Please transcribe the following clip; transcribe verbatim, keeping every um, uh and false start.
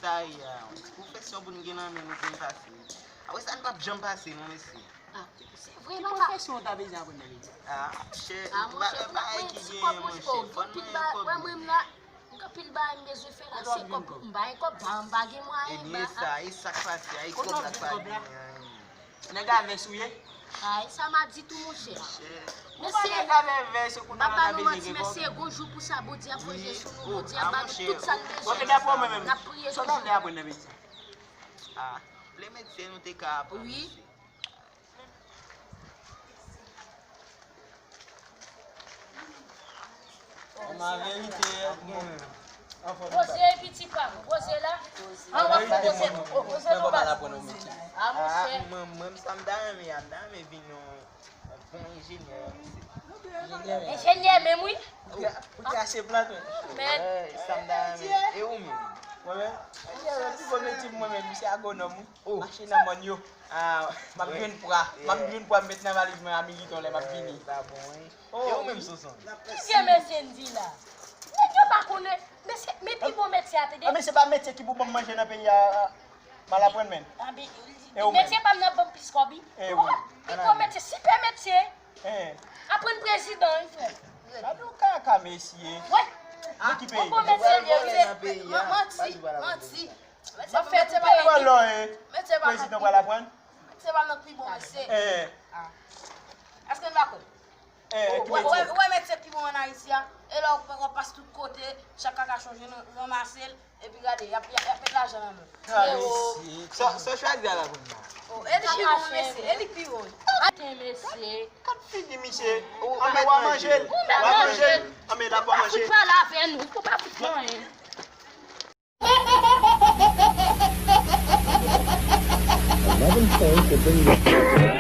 Sa ye a, yon ti pwofesyon pou n gen nan men nou pou n pase. Apre sa, n p ap janm pase, non, mesye. Ah, se vre, papa. Ki pwofesyon w ta bezwen aprann nan medya? Ah, monchè, ah, monchè, bagay ki genyen, monchè, fò n gen kòb. Mwen menm la, m gen anpil bagay m bezwen fè la, se kòb, m pa gen kòb, m pa gen mwayen. Ebyen, sa, e sa k pase a, e kòb la k pa genyen. Nèg a vès ou ye? Ay, sa m a di tou, monchè. Mesye, papa nou manti, mesye, gon jou pou sa, Bondye ap vanje sou nou, Bondye ap ba nou tout sa n bezwen. N ap priye toujou. Ah, le medsen nou te ka aprann, mesye. Ann verite, mwen menm. Poze piti pa m, poze la. An w ap fè poze tou. Poze tou pa. Ah, monchè. Mwen, mwen, sa m ta renmen a, m ta renmen vin yon, yon bon enjenyè. Enjenyè menm, wi. Ou krache plant, wi. Sa m ta renmen. E ou menm? Mwen menm? Enjenyè, pi bon metye m mwen menm, m se agwonòm, wi. Mache nan mòn yo. M ap jwenn pwa. M ap jwenn pwa, m met nan valiz mwen a Militon lè m ap vini. Sa bon, wi. E ou menm, Sonson? Ki se mesye n di la? Nèg yo pa konnen. Mesye, men pi bon metye a, tande. Ah, men se pa metye ki pou ban m manje nan peyi a, m al aprann, men. E ou menm? Metye pa m nan ban m plis kòb, wi. E wi. Pi bon metye, sipè metye. Aprann prezidan, wi, frè. Gade yon kaka, mesye. Wè. Nan ki peyi? Bon, bon, mesye, mesye. Manti, manti. Metye pa nan pi bon. Prezidan pral aprann. Metye pa nan pi bon, mesye. Èske n pa kwè? Ou wè, ou wè metye pi bon ann Ayiti a? E lè w, w ap pase tout kote, chak kaka chonje nou ranmase l, epi gade, y ap, y ap, y ap met lajan nan men w. Sa, sa w chwazi a la kounya? E li pi bon, mesye, e li pi bon. Aten, mesye. Kat figi misye. Anben w a manje l. W a manje l. Anben l ap manje. Fout pale avè nou, ou pa fout anyen. Another story to bring you